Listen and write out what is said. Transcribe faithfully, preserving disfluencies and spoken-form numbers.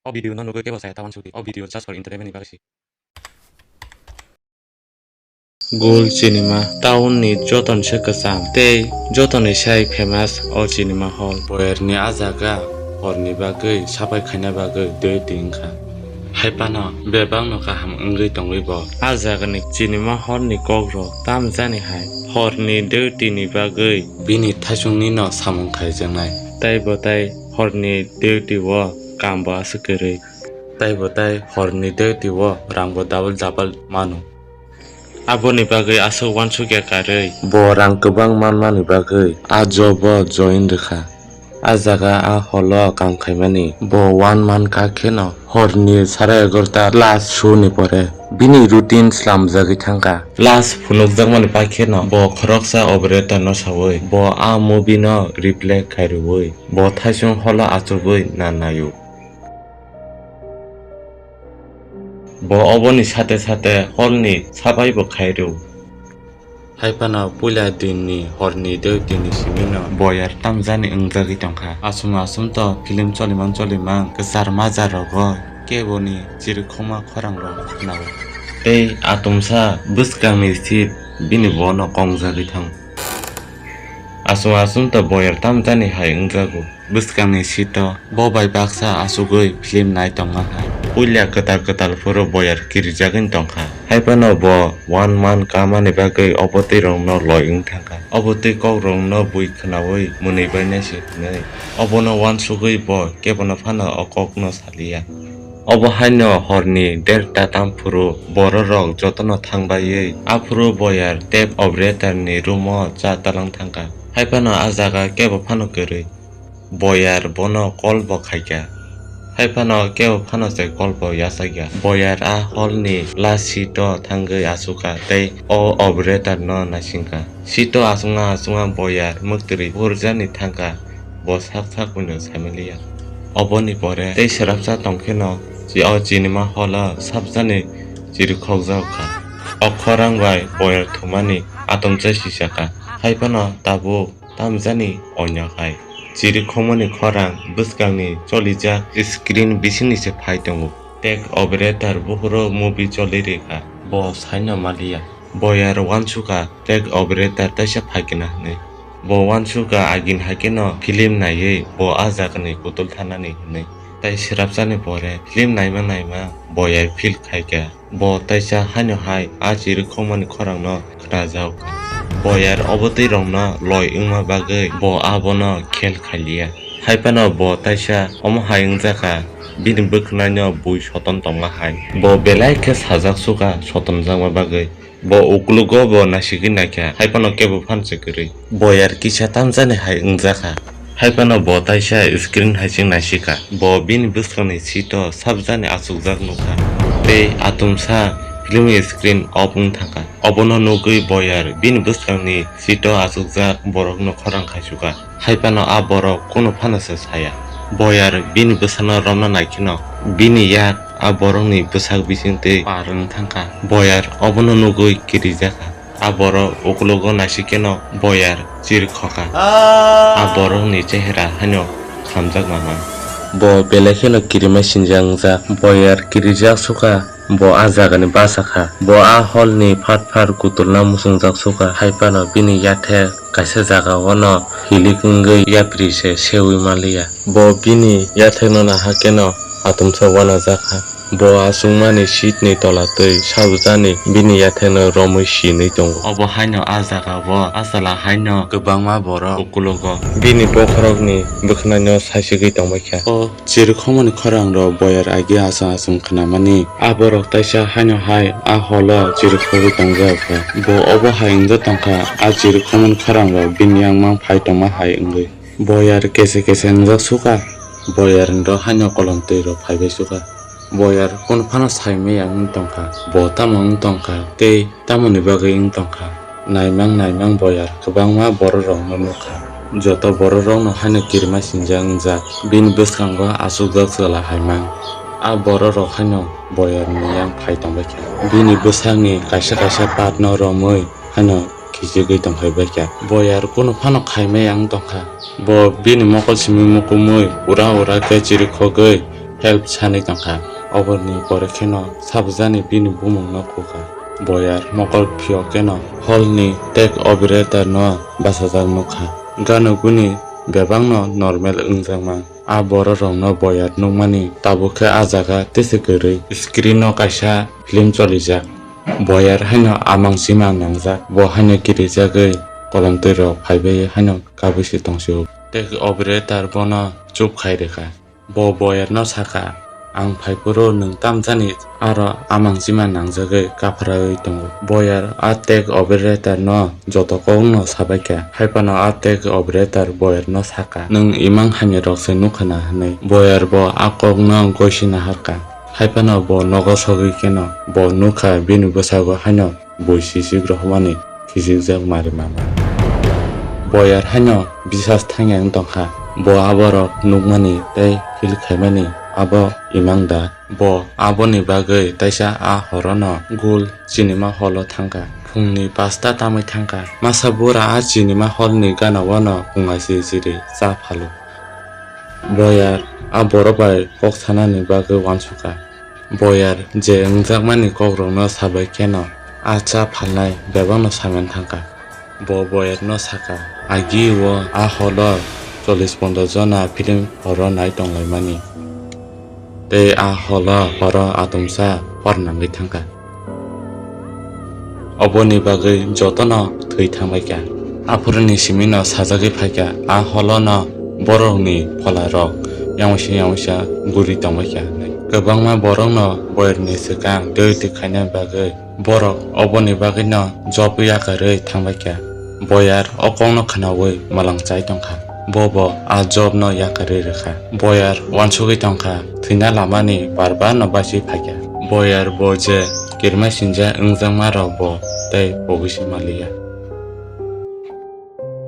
O video no nugwi kebo chaya ta uansuk di. O video just for entertainment ni bagwi se. Gul Chinima town ni joto ni se kwcham tei joto ni sai famous o cinema hall. Boyar ni a jaga hor ni bagwi sapai khaina bagwi duty wngkha. Hai phano bebak no kaham wngwi tongwi bo a jaga ni cinema hall ni kok rok tamjani hai hor ni duty ni bagwi bini thaichung ni no samung khaijaknai. Tai bo tai hor ni duty o kam bo aswk kwrwi. Tai bo tai hor ni duty o rang bo double double mano. Aboni bagwi aswk uansukya karwi bo rang kwbang manmani bagwi a job o join rwkha. A jaga a hall o kam khaimani bo one month kha kheno hor ni sare egarota last show ni pore bini routine slamjagwi thangkha. Last phunukjakmani pai kheno bo khoroksa operator no sawi bo a movie no replay khairwi bo thaichung hall o achugwi na naio. Bo oboni sate sate hall ni sapai bo khairw. Hai phano puila din ni hor ni duty ni simi no boyar tamjani wngjagwi tongkha. Aswk aswk to film choliman choliman kwchar majar rogo kebo ni chirikhokma khorang rok khwnao. Tei atomsa bwskang ni seat bini bo no kongjagwi thango. Aswk aswk to boyar tamjani hai wngjago. Bwskangni seat-o bo bai baksa achugwi film nai tongma hai. Puila kwtal kwtal phuru boyar kirijagwi tongkha. Hai phano bo one month kamani bagwi obo twi rokno loi wng thangkha. Obo twi kok rokno bui khwnaui mwnwi bainai se hwnwi. Obono uansugwi bo kebono phano o kokno saliya. Obo haino horni derta tam phuru bororok jotono thangbaiwi aphuru boyar tape operator ni room-o cha talang thangkha. Hai phano a jaga kebo phano kwrwi. Boyar bono call bo khaikha. Hai phano kebo phano se call bo yachakya. Boyar a hall ni last seat o thangwi achukha tei o operator no naisingkha. Seat o achukna achukna boyar mwktwrwi phurjani thangkha. Bo sak sak buino saimaliya. Oboni pore tei swrapsa tongkheno o cinema hall o sabjani chirikhokjak kha. O khorang bai boyar thumani atomsa sisakha. Hai phano tabuk tamjani oinok hai. Chirikhokmani khorang bwskangni cholijak screen bisingni se phai tongo. Tag operator buphuru movie choli rikha. Bo saino maliya. Boyar uansukha tag operator taisa phaikna hwnwi. Bo uansukha agini haikhe no film naiwi bo a jagani kutul thanani hwnwi. Tai swrapsani pore film naima naima boyar feel khaikha. Bo taisa haino hai a chirikhokmani khorangno khnajak. Boyar obo twi rokno loi wngma bagwi bo abono khel khailiya. Hai phano bo taisa omo hai wngjakha, bini bwkhwnaino bui soton tongma hai. Bo belai khe sajak sukha sotonjakma bagwi. Bo ukulugo bo naisigwi naikha, hai phano kebo phan se kwrwi. Boyar kisa tamjani hai wngjakha. Hai phano bo taisa screen hai se naisikha. Bo bini bwskangni seat o sabjani achukjak nukha. Tei atomsa film screen off wng thangkha. Obono nugwi boyar bini bwskangni seat o achukjak borokno khorang khaisukha. Hai phano a borok kunu phano se saya. Boyar bini bwsano romna naikheno bini yak a borokni bwsak bisingtwi par wng thangkha. Boyar obono nugwi kirijakha. A borok ukulugo naisikheno boyar chirikhokha. A borokni chehera haino khamjak manang. Bo belai kheno kirima sinjak wngjak. Boyar kirijak sukha. Bo a jagani bwsa kha. Bo a hall ni phat phat kutulna muchungjak sukha. Hai phano bini yathek kaisa jaga o no hilik wngwi yapri se sewi manliya. Bo bini yathekno naha kheno atomsa uanajakha. Bo achukmani seat ni tola twi sabjani bini yathekno romwi sinwi tongo. Obo haino a jaga o a chwla haino kwbangma borok ukulugo bini bokhorokni bwkhwnaino saisigwi tongbaikha. O chirikhokmani khorang rok boyar agi achung achung khnamani. A borok taisa haino hai a hall o chirikhogwi tongjak kha. Bo obo hai wngwi tongkha, a chirikhokmani khorang rok bini yang mang phai tongma hai wngwi. Boyar kese kese wngjak sukha. Boyar ni rok haino kolom twi rok phaibai sukha. Boyar kunu phano saimaya wng tongkha. Bo tamo wng tongkha tei tamoni bagwi wng tongkha. Naimang naimang boyar kwbangma bororokno nukha. Joto bororokno haino kirima sinjak wngjak. Bini bwskango achukjak chwla haimang. A bororok haino boyarni yang phai tongbaikha. Bini bwsakni kaisa kaisa part no romwi haino khichigwi tongphaibaikha. Boyar kunu phano khaimaya wng tongkha. Bo bini mokol simi mukumui ura ura khe chirikhogwi help sanwi tongkha. Oboni pore kheno sabjani bini bumungno kukha. Boyar mokol phiyok kheno hall ni tag operator no bachajak nukha. Gana guni bebakno normal wngjakma. A bororokno Boyar nukmani tabuk khe a jaga tese kwrwi screen o kaisa film cholijak. Boyar haino amang chima nangjak, bo haino kirijagwi kolomtwi rok phaibai haino kabui se tongsio. Tag operator bono chup khai rwkha. Bo Boyar no sakha, "Ang phaiphuru nwng tamjani aro amang chima nangjagwi kaphrawi tongo." Boyar a tag operator no joto kokno sabaikha, haiphano a tag operator Boyar no sakha, "Nwng imang hamya rok se nukha na," hwnwi. Boyar bo a kokno goisi naharkha. Haiphano bo nogo sogwi kheno bo nukha bini bwsago haino bui sisik rohormani khichikjak mari mama. Boyar haino bisas thangya wng tongkha. Bo aborok nukmani tei feel khaimani abo imang da. Bo aboni bagwi taisa a horono gul cinema hall o thangkha. Phungni pasta tamwi thangkha. Masa bura a cinema hall ni gana wano kungaisi chiri cha phalo. Boyar a borok bai kok sanani bagwi uansukha. Boyar je wngjakmani kokrokno sabai kheno a cha phalnai bebakno saimani thangkha. Bo Boyarno sakha, "Agi o a holo chollish pondro jona film horo nai tonglaimani. Tei a holo horo atomsa hor nangwi thangkha." Oboni bagwi jotono thwi thangbaikha. Aphuruni simino sajagwi phaikha, a holono borokni pholarok yangwaisa yangwaisa guri tongbaikha hwnwi. Kwbangma borokno Boyarni swkang twi twi khaina bagwi borok oboni bagwino job yakarwi thangbaikha. Boyar o kokno khnaui mwlang chai tongkha. Bobo a jobno yakarwi rwkha. Boyar uansugwi tongkha, thwina lamani bar barno bachwi phaikha. Boyar bo je kirima sinja wngjakmarokbo tei pogwi se manliya.